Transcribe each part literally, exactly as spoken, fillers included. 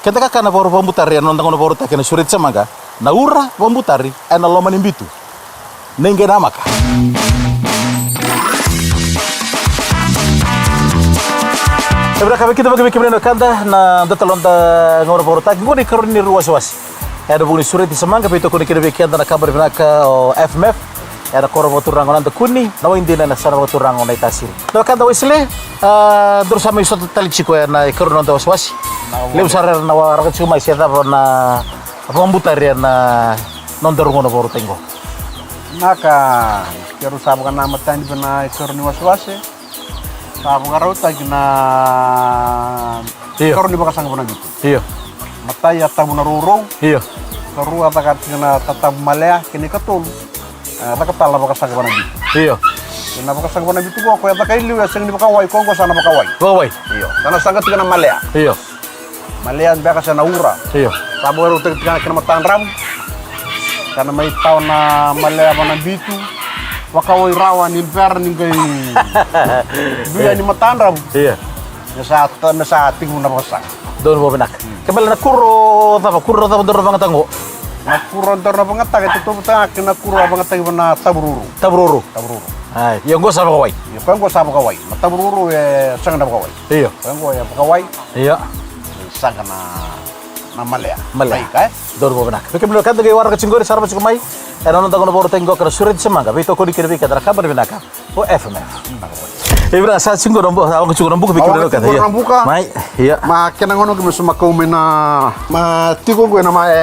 Keda kakana vakabutari ena noda gauna vakarautaki ena Sureti Samaqa, na ura vakabutari ena loma ni bitu. Ni qai namaka. E vinaka vei keda, vei kemuni na wekada, na dua tale noda gauna vakarautaki qo na ikarua ni Rui Wasewase. Ena vuku ni Sureti Samaqa, veitokoni kina vei keda na kabani vinaka o F M F. Ena koro vakaturaga o Nadakuni, na wai dina ena yasana vakaturaga o Naitasiri. Na wekada Wesele, a, daru sa mai sota tale tiko ena ikarua ni noda wasewase. Levu sara era na waraka tiko mai se cava na vakabutari ena nodaru gauna vakarautaki qo. Vinaka, keirau sa vakanamata yani vei na ikarua ni wasewase. Sa vakarautaki na, io, ikarua ni vakasaqa vanabitu. Io. Matai a tavu na rourou. Io. Karua a caka tiko na tatavu malea, kei na ikatolu a caka tale na vakasaqa vanabitu. Io. Kei na vakasaqa vanabitu qo, koya e caka i liu e sega ni vakawai, koya qo sa na vakawai. Vakawai. Io. Sa na saqa tiko na malea. Io. Malea beka se na ura. Io. Sa vakarautaki tiko na kena matadravu. Sa na mai tawa na malea vanabitu. Vakawai rawa ni bera ni qai dui yani matadravu. Io. Me sa ta-, me sa tekivu na vakasaqa. Donu vakavinaka. Ke bale na kuro cava, kuro cava daru na vagataka qo? Na kuro daru na vagataka, e tautauvata ga kei na kuro a vagataki vei na tavurourou. Tavurourou. Tavurourou. Ai, io qo sa vakawai. Io, koya qo sa vakawai. Na tavurourou e sega na vakawai. Io. Koya qo e vakawai. Io. Saqa na, na malea. Malea. Mai ka, e? Donu vakavinaka. Vei kemuni na wekada qai waraka tiko qori, sarava tiko mai ena noda gauna vakarautaki qo ena Sureti Samaqa, veitokoni kina vei keda na kabani vinaka o F M F. E vinaka, sa tiko na bu-, sa waka tiko na buka vei kemuni na wekada. Io. Mai, io. Ma kena gauna qo me sa ma kau mai na, ma tiko qo na ma, e,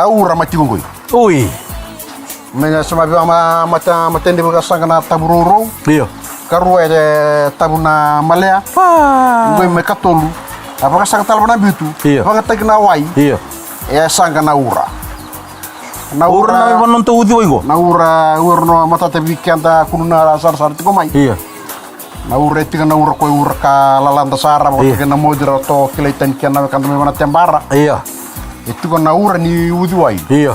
a ura ma tiko qo. Ui. Me sa ma via ma, ma ta, ma teni vakasaqa na tavurourou. Io. Karua e tavu na malea. A. Qo me katolu. A vakasaqa tale vanabitu. Io. Vakataki na wai. Io. E saqa na ura. Na ura, ura na vanua tou uciwai qo. Na ura, ura na matata vei keda kunu na sarasara tiko mai. Io. Na ura e tiko na ura ko e ura ka lalada sara, io, vata kei na moce ratou kilai tani kina na wekada mai Vanatebara. Io. E tiko na ura ni uciwai. Io.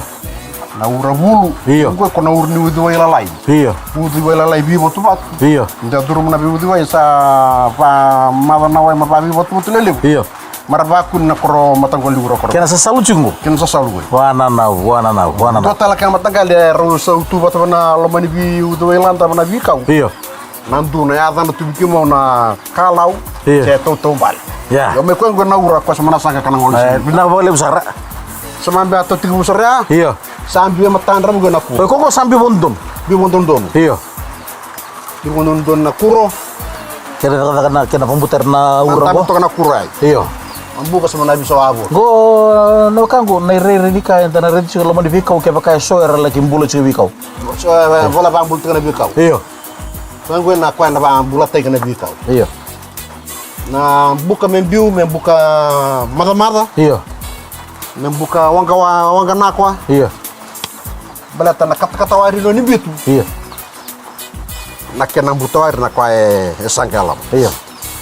Na ura vulu. Io. Qo ko na ura ni uciwai lalai. Io. Uciwai lalai veivotuvatu. Io. Da curuma na veiuciwai sa va maca na wai ma va veivotuvatu lelevu. Io. Mara vakuni na koro mataqali ura koro. Kena sasalu tiko qo. Kena sasalu qo. Wananavu, wananavu, wananavu. Dua tale kena mataqali e rau sautu vata vana loma ni veiuciwai lada vana veikau. Io. Na dua na yacana tu vei keimau na kalau. Io. Se tautaubale. Ia. Io, me koya qo na ura koya sa mana saqa ka na gauna. E, vinaka vakalevu sara. Sa ma bea tau tiki vu sara ya. Io. Sa biu e matadravu qo na kuro. Oi, ko qo sa biu vakadodonu. Biu vakadodonu. Io. Biu vakadodonu na kuro. Kena cakacaka na, kena vakabutari na ura qo. Toka na kuro ai. Io. Na buka sa mana viso avo. Qo, na wekaqu, na irairai ni ka eda na raici tiko loma ni veikau kevaka e so era laki bula tiko veikau. So, e, vola vakabula tiko na veikau. Io. Koya qo na koya na vakabulataki na veikau. Io. Na buka me biu, me buka macamaca. Io. Me buka waqa wa-, waqa nakwa. Io. Baleta na katakata wari ni bitu. Io. Na kena buta wari na koya e, e saqa e loma. Io.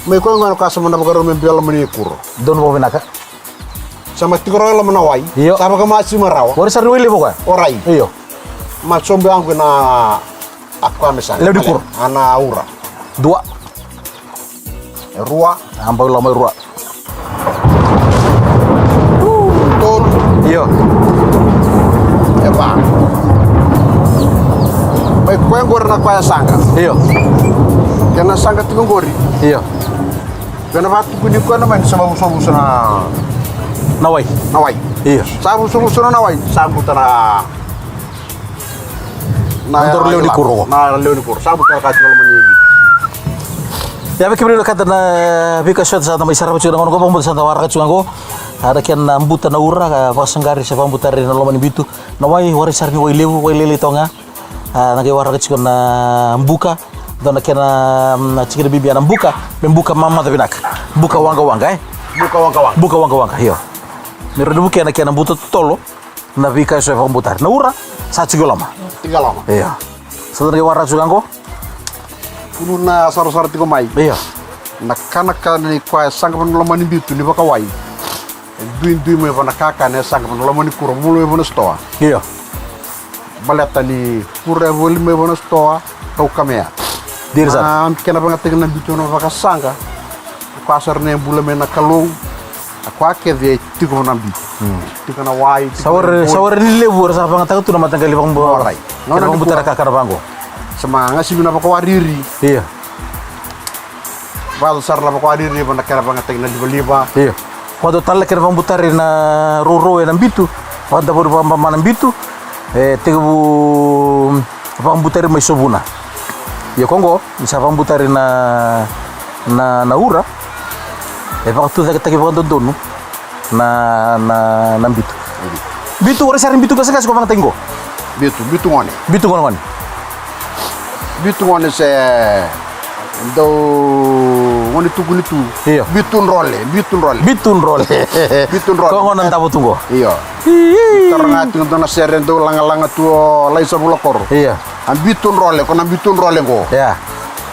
Mai koya qo na koya sa mana vakarau me biu e loma ni kuro. Donu vakavinaka. Sa ma tiko rawa e loma na wai. Io. Sa vakamasima rawa. Warai sara ni wai levu koya. Orai. Io. Ma sobu yaqu na a koya me sa. Lewe ni kuro. A na ura. Dua. E rua. A bau loma e rua. Tolu. Io. E va. Mai koya qori na koya saqa. Io. Kena saqa tiko qori. Io. Kena vatukuni koya na mai ni sa vavusavusa na. Na wai. Na wai. Io. Sa vusavusa na wai. Sa buta na Na doro lewe ni kuro. Na lewe ni kuro. Sa buta ka tiko loma ni bitu. Ia vei kemuni na wekada na veika sota sa da mai sarava tiko na gauna qo, vakabuta sa da waraka tiko qo. A na kena buta na ura, ka vakasaqari se vakabutari na loma ni bitu. Na wai, warai sara ni wai levu, wai lailai toka ga. A na qai waraka tiko na buka. Dua na kena, mm, tikina bibi ya na buka, me buka mamaca vinaka. Buka waqawaqa, e? Buka waqawaqa. Buka waqawaqa, io. Me rawa ni vukea na kena buta totolo. Na veika eso e vakabutari. Na ura, sa tiko loma. Tiko loma. Io. Sa da na qai waraka tiko qo. Kunu na sarasara tiko mai. Io. Na kanakana ni koya e saqa vana loma ni bitu ni vakawai. E duidui mai vana kakana e saqa vana loma ni kuro, vulu mai vana sitoa. Io. Baleta ni kuro e voli mai vana sitoa, kau kamea. Dina sara. Na kena vagataki na bitu na vakasaqa. Koya sara na bula mai na Kalou. A koya kece e tiko na bitu. Tiko na wai, tiko sa na warai, boi. Sa warai ni levu era sa vagataka tu na mataqali vakabu-, Warai. Kena Gauna ni vakabutara kua. Kakana vaqo. Sa ma gasivi na vakawariri. Ia. Vato sara na vakawariri, va na kena vagataki na livaliva. Ia. Vato tale na kena vakabutari na rourou ena bitu. Vakadavori vakabama na bitu. E tekivu vakabutari mai sovuna. Ia ko qo. Ni sa vakabutari na, na, na ura, e vakatucaketaki vakadodonu na, na, na bitu. Bitu, ora sara ni bitu qasaqasa ko vagataki qo? Bitu, bitu gone. Bitu gone gone. Bitu gone se dau gone tukuni tu. Io. Bitu drole, bitu drole. Bitu drole. Bitu drole. Ko gona davo tu qo. Io. Ii. Tara ga tiko dua na sere dau lagalaga tu o Laisa Vulakoro. Io. A bitu drole, ko na bitu drole qo. Ia.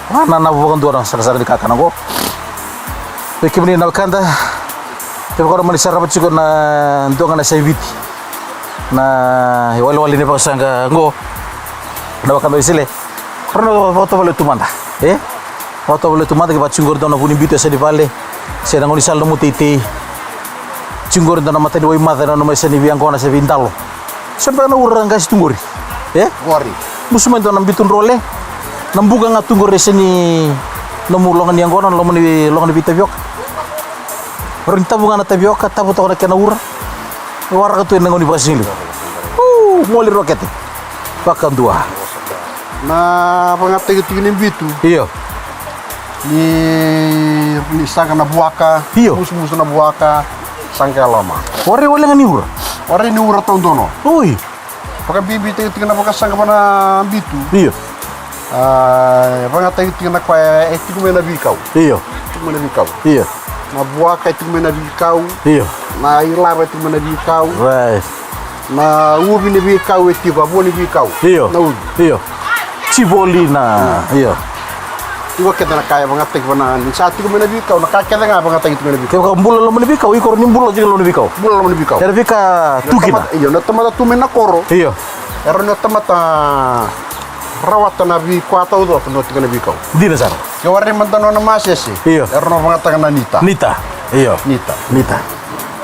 A na, na vakadua na sakasaka ni kakana qo. Vei kemuni na wekada, kevaka o na mani sarava tiko na dua ga na yasai Viti na iwalewale ni vakasaqa qo, na wekada o Isele. Rau na vakatovolea tu mada, e? Vakatovolea tu mada, ke vaka tiko qori dua na vu ni bitu e yasa ni vale, se na gaunisala nomu teitei. Tiko qori dua na mataniwai maca, na nomu yasa ni veiyaqona se veidalo. Se beka na ura qasi tu qori. E? Qori. Musu mai dua na bitu drole. Na buka ga tu qori e yasa ni nomu loga ni yaqona, na loma ni, loga ni veitavioka. Rau ni tavu ga na tavioka, tavu toka na kena ura. E waraka tu ena gauna ni vakasigalevu. U, moli rokete. Vakadua. Na vagataki tiko ni bitu. Io. Ni, ni saqa na vuaka. Io. Musumusu na vuaka. Saqa e loma. Warai wale ga ni ura. Warai ni ura taudono. Oi. Vakabibitaki tiko na vakasaqa va na bitu. Io. A, e vagataki tiko na koya e tiko mai na veikau. Io. Tiko mai na veikau. Io. Na vuaka e tiko mai na veikau. Io. Na ilava e tiko mai na veikau. Right. Na uvi ni veikau e tiko, a vua ni veikau. Io. Na uvi. Io. Tivoli na, io. Tiko kece na ka e vagataki va na, ni sa tiko mai na veikau, na ka kece ga e vagataki tiko mai na veikau. Kevaka bula loma ni veikau, iko rawa ni bula tiko loma ni veikau. Bula loma ni veikau. Era veika tu kina. Io, na tamata tu mai na koro. Io. Era na tamata rawata na veikau taucoko na tiko na veikau. Dina sara. Ke warai mada nona masese. Io. Era na vagataka na nita. Nita. Io. Nita. Nita.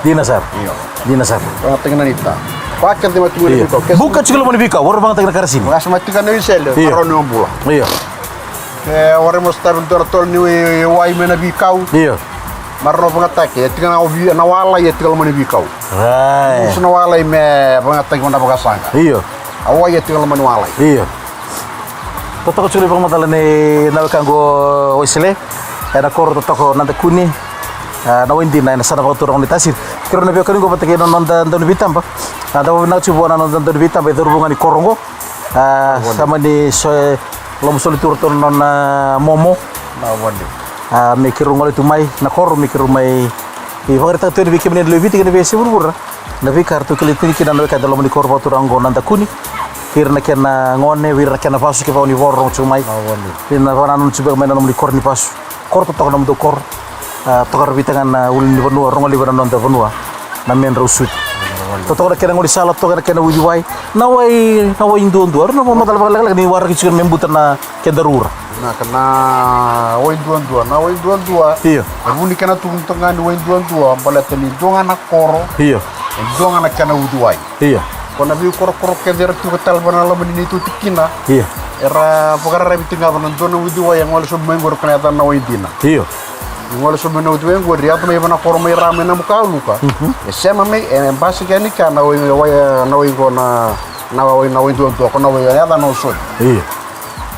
Dina sara. Io. Dina sara. Vagataki na nita. Koya kece ma tiko na veikau. Buka tiko loma ni veikau, warai vagataki na karasini. Vakasa ma tiko na isele, io. Marau ni bula. Io. Ke warai mo sotavi dua na tolo ni wai mai na veikau. Io. Marau vagataki, e tiko na ovi, na walai e tiko loma ni veikau. Right. Musu na walai me vagataki va na vakasaqa. Io. A wai e tiko loma ni walai. Io. Totoka tiko na ivakamacala nei na wekaqu o Waisele. Ena koro totoka o Nadakuni. A, na wai dina ena yasana vakaturaga o Naitasiri. Keirau na veiwekani qo vata kei na noda dauniveitaba. A, da vakavinaka tiko vua na noda dauniveitaba e cauravou ga ni koro qo. A, sa mani so, lomasoli tu ratou na nona momo. Na vale. A, me keirau gole tu mai na koro, me keirau mai vakaraitaka tu yani vei kemuni na lewe i Viti kei na veiyasai vuravura. Na veika ratou kilai tini kina na wekada loma ni koro vakaturaga qo o Nadakuni. Kei ira na kena gone, vei ira na kena vasu kevaka o ni vakarorogo tiko mai. Ina vakanananu tiko beka mai na nomuni koro ni vasu. Koro totoka na nomudou koro. A, tokara vata ga na ulunivanua, rogo laivi na noda vanua. Na medrau sucu. Totoka na kena gaunisala, totoka na kena uciwai. Na wai, na wai duadua. Rau na vakamacala vakalekaleka ni waraki tiko me buta na keda ura. Na kena wai duadua, na wai duadua. Io. E vu ni kena tukuni toka ga ni wai duadua, baleta ni dua ga na koro. Io. E dua ga na kena uciwai. Io. Ko na veikorokoro kece era tiko tale va na loma ni neitou tikina. Io. Era vakararavi tiko ga va na dua na uciwai e gole sobu mai qori ko na yacana na wai dina. Io. Ni gole sobu mai na uciwai qori, yaco mai va na koro mai Ra mai Namukawaluka. Mhm. E sema mai, e basika yani kea na wai, wai, na wai qo na, na wai, na wai duadua, ko na wai e yacana o Sovi. Io.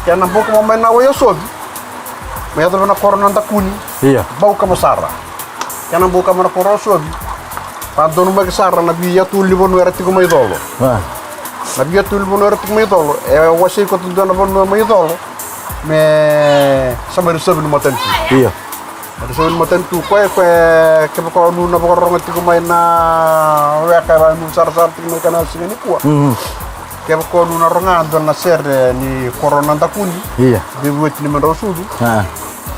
Kena bauka mai na wai o Sovi. Me yaco va na koro Nadakuni. Io. Bauka mai sara. Kena bauka mai na koro o Sovi. Vakadonumaki sara na veiyatu ulunivanua era tiko mai colo. A. Na veiyatu ulunivanua era tiko mai colo. E wasei koto dua na vanua mai colo. Me sa mai risavi ni matanitu. Io. Mai risavi ni matanitu. Koya, koya, kevaka o nu na vakarorogo tiko mai na weka e vakanuinui sarasara tiko mai kena siga nikua. Mhm. Kevaka o nu na rogoca dua na sere ni koro Nadakuni. Io. Veivueti ni medrau sucu. A.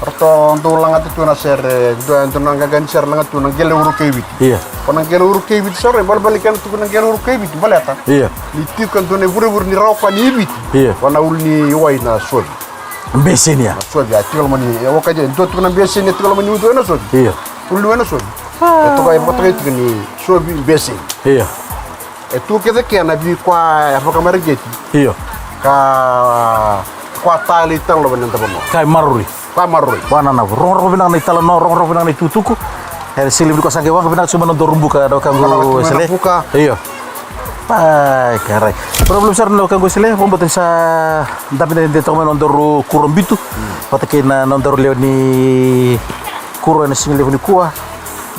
Ratou dau lagata tu na sere, dua, dua na qaqa ni sere lagata tu na Qele Uru kei Viti. Io. Ko na Qele Uru kei Viti sara, ibalebale kena tukuni na Qele Uru kei Viti, baleta. Io. Ni tiko e dua na ivurevure ni rawa koya ni Viti. Io. Ko na uluniwai na Sovi. Beseni ya. Na Sovi, a tiko loma ni, e, o ka dua tiko na beseni, tiko loma ni uciwai na Sovi. Io. Uluniwai na Sovi. E toka, e vakatokai tiko ni sovi bese. Io. E tu kece kea na veikwa e vakamareqeti. Io. Ka, ka talei tale loma ni dua na vanua. Ka e maroroi. Ka maroroi. Vua na nanavu. Rogorogo vinaka na italanoa, rogorogo vinaka na itukutuku. E sili vinaka, sa qai vaqo vinaka tiko mai na nodaru buka, na wekaqu Sele. Buka. Io. Ai, karai. Problem sara na wekaqu Sele, vakabauta ni sa dabe na dede toka mai na nodaru kuro bitu. Vata kei na nodaru lewe ni kuro ena siga levu nikua,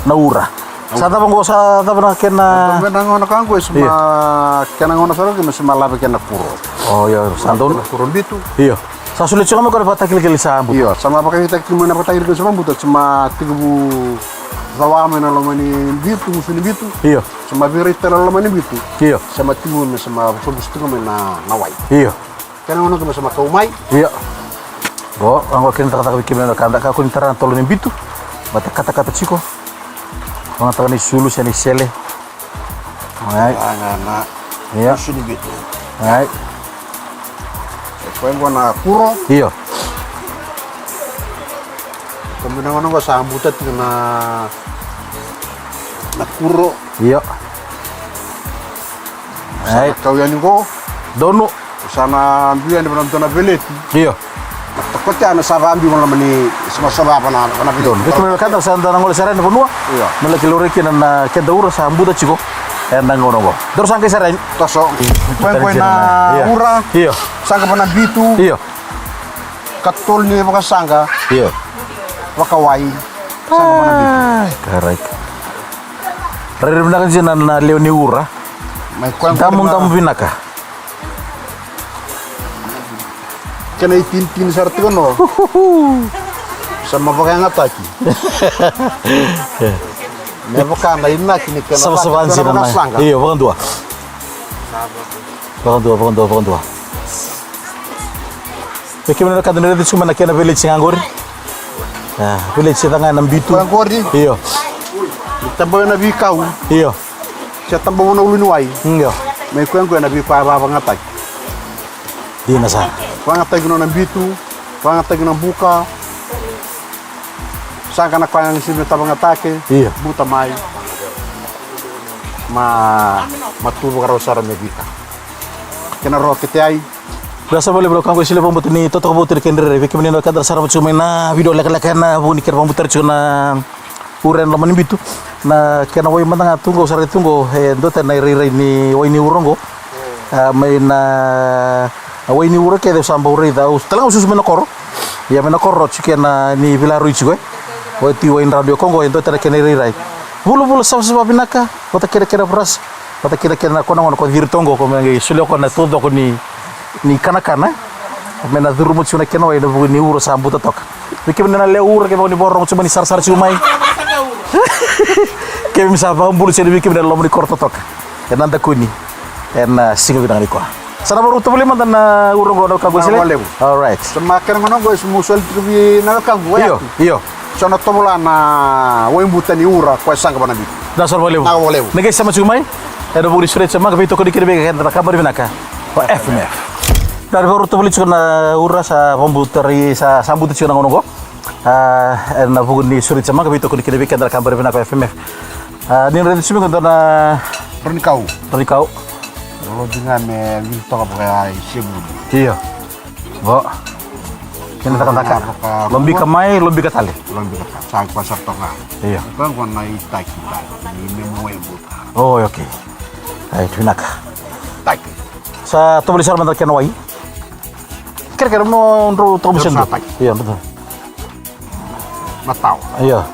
na ura. Sa cava oqo, sa cava na kena? Mai na gauna ka oqo e sema, kena gauna sara oqo me sema lave kena kuro. O, io, sa donu. Kuro bitu. Io. Sa solia tiko mai ko na vakatakilakila sa buta. Io, sa ma vakatakilakila mai na vakatakilakila sa buta, sema tekivu cawa mai na loma ni bitu, gusu ni bitu. Io. Sema virai tale na loma ni bitu. Io. Sema tekivu me sema vusavusa tiko mai na, na wai. Io. Kena gauna qo me sa ma kau mai. Io. Qo, qo kena cakacaka vei kemuni na wekada, kakua ni tara na tolo ni bitu. Baleta katakata tiko. Vagataka na isulu se na isele. Ai. Vaga na, io, isu ni bitu. Ai. E koya qo na kuro. Io. Kemuni na gauna qo sa buta tiko na, na kuro. Io. Sa na kau yani qo. Donu. Sa na biu yani vana dua na veleti. Io. Kotea me sa vabiu vana loma ni, sa ma sova vana, vana veleti. Donu. Vei kemuni na wekada, sa da na gole sara yani na vanua. Io. Me laki laurai kina na keda ura sa buta tiko ena gauna oqo. Daru sa qai sara yani. Toso. Koya qo na ura. Io. Saqa vana bitu. Io. Katolu ni vakasaqa. Io. Vakawai. Saqa vana bitu. Ai, karai. Rairai vinaka dina na lewe ni ura. Mai koya qori na damudamu vinaka. Kena itinitini sara tiko no. Sa ma vakayagataki. Me vaka na inaki ni kena savasava dina na vakasaqa. Io, vakadua. Vakadua, vakadua, vakadua. Vei kemuni na wekada, ni raici tiko mai na kena veleti ga qori. A, veleti se ca ga ena bitu. Koya qori. Io. Ni tabau ena veikau. Io. Se tabau na ulu ni wai. Io. Mai koya qo ena veikau e vakayagataki. Dina sara. Vakayagataki nona bitu, vakayagataki na buka. Saqa na koya ga ni sili me tavayagataki. Io. Buta mai. Ma, ma tu vakarau sara me vika. Kena rokete ai. Vinaka sara vakalevu na wekaqu Sele, vakabauta ni totoka vou tu na kena rairai. Vei kemuni na wekada era sarava tiko mai na vidio lekaleka ena vuku ni kena vakabutari tiko na ura ena loma ni bitu. Na kena wai mada ga tu qo, sa rai tu qo, e duatani na irairai ni wai ni ura qo. A, mai na wai ni ura kece au sa bau raica, au tale ga au susu mai na koro. Ia mai na koro tiko kena ni vilarui tiko e. Oti wai dra dua ko qo, e duatani na kena irairai. Vulavula savasava vinaka vata kei na kena varasa. Vata kei na kena ko na gona ko ciri toqo ko me qai solia ko na taucoko ni, ni kanakana. Me na curuma tiko na kena wai ena vuku ni ura sa buta toka. Vei kemuni na lewe ura, kevaka ni vakarorogo tiko mai ni sarasara tiko mai. Keimami sa vakabula tiko yani vei kemuni ena loma ni koro totoka. Ena dakuni. Ena siga vinaka nikua. Sa na vakarau tovolei mada na ura oqo na wekaqu Sele. Alright. Sa ma kena gauna oqo e sa mo soli tiko vei na wekaqu. Io, io. Sa na tovola na waibuta ni ura ko e saqa vana bitu. Na soro vakalevu. Na vakalevu. Na qai sema tiko mai. Ena vuku ni sureti sa maqa, veitokoni kina vei keda na kabani vinaka o F M F. Na ri vakarau tovolei tiko na ura sa vakabutari sa, sa buta tiko na gauna oqo. A, ena vuku ni sureti sa maqa, veitokoni kina vei keda na kabani vinaka o F M F. A, ni raici tiko mai qo dua na dronikau. Dronikau. Lobi ga me vili toka vaka i sevuni. Io. Qo. Kena cakacaka. Lobika mai, lobika tale. Lobika tale. Sa koya sara toka. Io. Koya qo na itaki tale. Ni memu wai buta. O, okay. Ai, vinaka. Taki. Sa tovolei sara mada na kena wai. Kerekere mo drau toka mada. Io, drau. Matau. Io.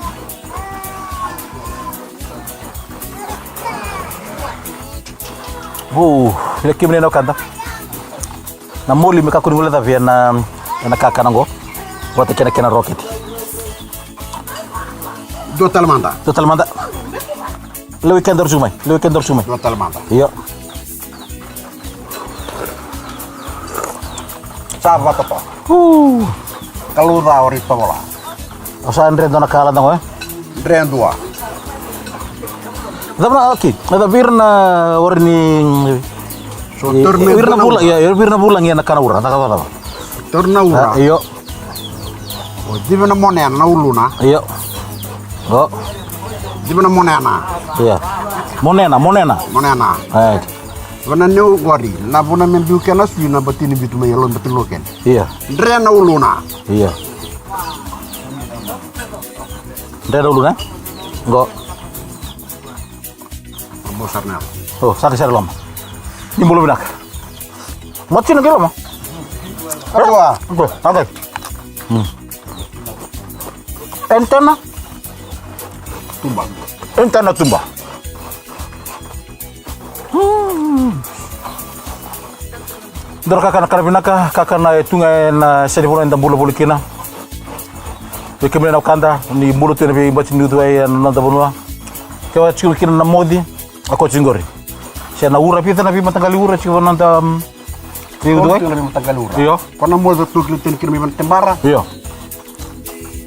Vou, le kemuni na wekada. Na moli me kakua ni guilecavi ena, ena kakana qo. Vata kei na kena rokete. Dua tale mada. Dua tale mada. Lewe kedaru tiko mai. Lewe kedaru tiko mai. Dua tale mada. Io. Sa vata toka. Kalouca o ri tovola. O sa dre dua na kala dago e? Dre dua. Cava na, okay. Cava vei ira na ori ni, so, e, tauri na, vei ira na vula, ia, vei ira na vulagi ena kana ura, cava, cava. Tauri na ura. A, io. O civi na mone na uluna. Io. O. Ivana monena. Ia. Monena, monena. Monena. Right. Vana neu qori, na vuna me biu kena sui na batini bitu mai yalo batini lokeni. Ia. Dre na uluna. Ia. Dre na uluna. Go. Abo sarna. Oh, saka saka loma. Ni bulu vinaka. Mati na kiloma. Awa. Go, agai. Hmm. Entena. Tuba. Entena tuba. Hmm. Dua na kakana, kakana vinaka, kakana e tu ga ena seni vanua eda bula voli kina. Vei kemuni na wekada ni bula tu ena veibati ni uciwai ena noda vanua, ke o tiko kina na moci, a ko tiko qori. Se na ura, vica na veimataqali ura tiko vei noda, mm, veiuciwai. Tiko na veimataqali ura. Io. Ko na moci tu kina tiko kina mai Vanatebara. Io.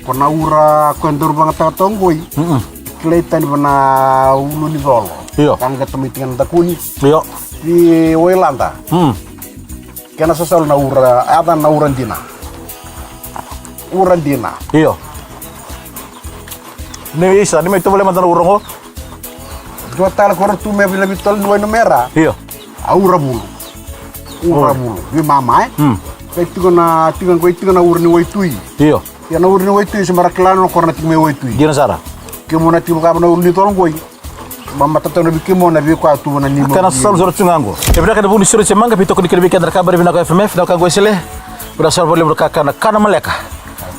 Ko na ura ko e daru vagataka toka qoi. Mm-mm. Kilai tani vana Ulu ni Colo. Io. Ka qata mai tiko na Dakuni. Io. I Wailada. Mm. Kena sasalu na ura, yaca na ura dina. Ura dina. Io. Ni isa, ni mai tovolea mada na ura qo. Dua tale ko ra tu me vila vitolu ni wai numera. Io. A ura vulu. Ura vulu. Vimama, e? Mm. Kai tiko na, tiko qo, tiko na ura ni waitui. Io. Ia na ura ni waitui, se mara kila na kora na tiko mai waitui. Dina sara. Kemuna tiko vaka na Ulu ni Colo qoi. Mama tatau na vei kemuna vei koya tu vana ni. Kena salu sara tu ga qo. E vinaka na vuni sura se maqa, vei tokoni kina vei keda na kabari vinaka F M F, na ka qo e sele. Vinaka sara valevu na kakana, kana maleka.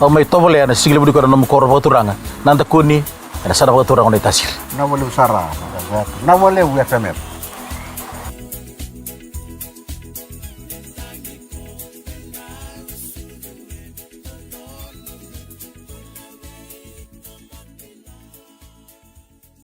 Au mai tovolea na siga levu ni koya na nomu koro vakaturaga. Na Dakuni, ena sara vakaturaga na itasiri. Na valevu sara. Na valevu F M F.